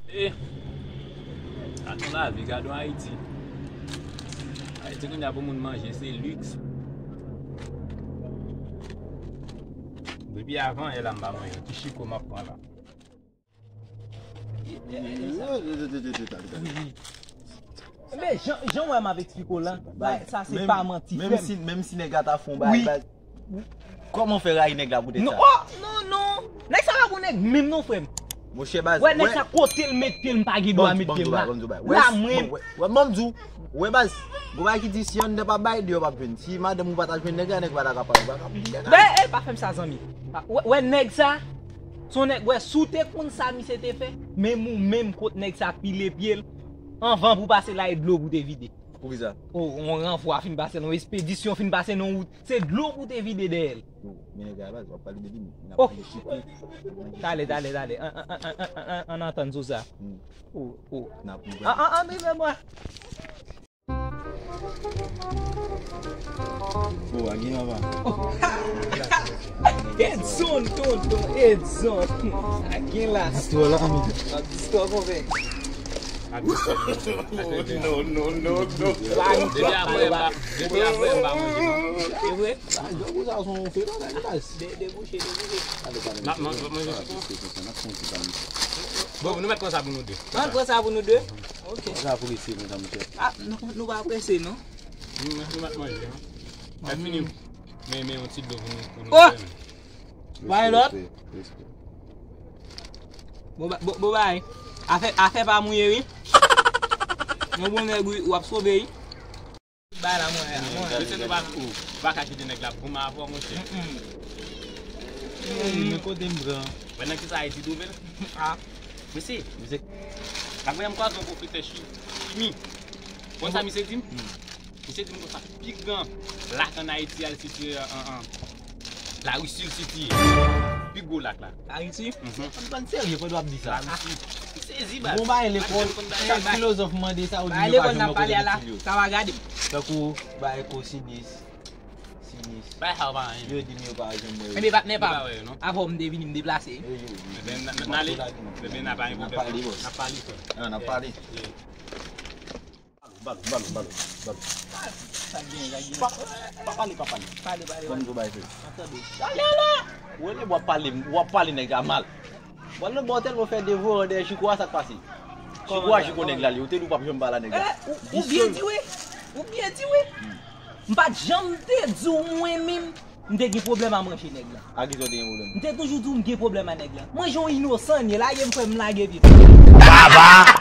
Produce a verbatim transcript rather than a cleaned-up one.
E, gade yon lavi, gade yon Ayiti. Ayiti kounye a pou moun manje, se liks. Depi avan yè la m pa manje, ti chiko m ap pran la. Men jan, jan wè m ap eksplike w la, sa se pa manti, frè m. Menm si, menm si nèg la ta fè yon bagay, kòman fè rayi nèg la poutèt sa? Non, oh, non, non. Nèg sa pa bon nèg menm non, frè m. Monchè baz, wè nèg sa kote l met pye l, m pa gen dwa met pye m la. La mwen. Wè, ban m di w, wè baz, gon bagay ki di si anndan pa bay, deyò p ap jwenn. Si madanm ou pa ta jwenn nèg la, nèg pa ta ka pale, ou pa ka di nèg la. Ben, e pa fè m sa, zanmi. Wè, wè nèg sa, se yon nèg, wè, si w te konn sa misye te fè, menm ou menm kot nèg sa pile pye l, anvan pou w pase la, e dlo pou w te vide. Poukisa? Oh, yon ranvwa fin pase nan yon espedisyon, fin pase nan yon wout. Se dlo pou te vide dèyè l. Yo, men nèg la baz, w ap pale de li, men n ap pale chiki. Tale, tale, tale. Ann, ann, ann, ann, ann, ann, ann antann sou sa. Oh, oh. N ap pran. Ann, ann, ann, rive mwen. Oh, a gen anba. Edson, tonton, Edson. A gen la. Distò la, men. Distò konpè. Non, non, non, non. Depi apre m pa, depi apre m pa manje non. E vre? Debouche, debouche. Bon, nou mèt pran sa pou nou de. Ann pran sa pou nou de? Ok. Sa prese konsa, monchè. Ah, nou, nou pa prese non. Nou, nou mèt manje non. Lè fini, men, men yon ti dlo pou nou, pou nou. Oh! Bay lòt. Respè, respè. Bon, ba- bon, bon bay. Afè, afè pa mouye wi. Yon bon nèg wi, w ap sove wi. Bay la mwen, mwen. Mesye nou pa, ou pa ka kite nèg la goumen avè w monchè. Men kote m pran? Wè nan kisa Ayiti twouve l? Ah. Mesye, mesye, la premyè m kwaze yon pwofesè chi- chimi. Konn sa misye di m? Misye di m konsa, pi gran lak ann Ayiti a l sitiye an, an, an Larisi l sitiye. Pi gwo lak la. Larisi? Mhm. Ann, ann serye pandan w ap di sa. Larisi. M sezi, baz. Bon, bay lekòl, chak filozòf mande sa, ou di yo pa janm wè kote l sitiye. Sa va gade m. Tankou, bay kosinis, sinis. Bay sa w pa anyen. Yo di m yo pa janm wè yo. Ebyen, patnè pa m. Yo pa wè yo, non. Avan m te vini, m deplase. Ebyen, n, n, n ale. Ebyen, n a pa gen pwoblèm. N ap pale, bòs. N ap pale, frè. Ah, n ap pale. Yeah. Balo, balo, balo, balo. Sa k genyen, sa k genyen? Pa, pa pale, pa pale. Pale, pale, pale. Ban m di w bagay, frè. M ap tande. Talè la! Ou rele, w ap pale, w ap pale nèg la mal. Bon, lòt bò tèlman fè devoran dèyè Chiko a, sa k pase? Chiko a, Chiko nèg la li, ou te di w p ap janm pale a nèg la. Eh, ou, ou byen di wi. Ou byen di wi. M pa t janm te di w mwen menm. M te gen pwoblèm a manje nèg la. A kisa w te gen pwoblèm? M te toujou di w m gen pwoblèm a nèg la. Manje yon inosan l ye, lage m frè m lage pye. Baba!